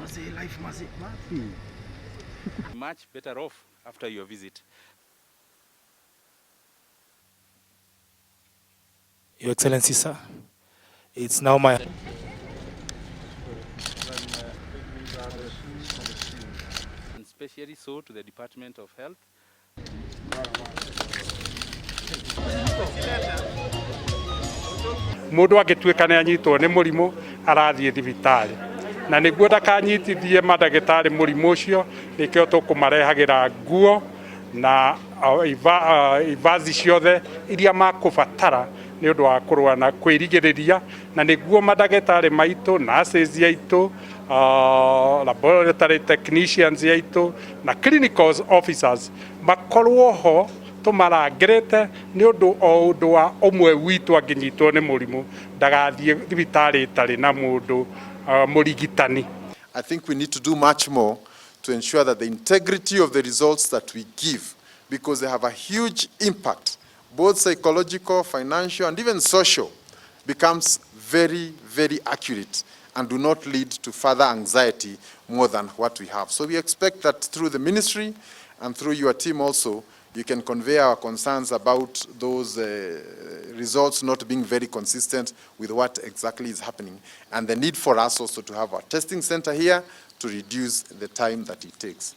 Mazee, life mazee. Wapi? Much better off after your visit. Your Excellency, sir, it's now my And especially so to the Department of Health. Mundu angituika ni anyitwo ni murimu arathie thibitari na niguo ndakanyitithie mandagĩtarĩ mũrimũ ũcio nĩkĩo tũkũmarehagira nguo na ivazi ciothe iria makũbatara nĩ ũndũ wa kũrũa na kwĩrigĩrĩria na nĩguo mandagĩtarĩ maitũ, nurses aitũ, laboratory technicians aitũ na clinical officers makorwo ho tũmarangĩrĩte nĩ ũndũ o ũndũ wa ũmwe witũ angĩnyitwo nĩ mũrimũ ndagathiĩ thibitarĩ ĩtarĩ na mũndũ mũrigitani. I think we need to do much more to ensure that the integrity of the results that we give, because they have a huge impact, both psychological, financial, and even social, becomes very, very accurate and do not lead to further anxiety more than what we have. So we expect that through the ministry and through your team also, you can convey our concerns about those results not being very consistent with what exactly is happening, and the need for us also to have our testing center here to reduce the time that it takes.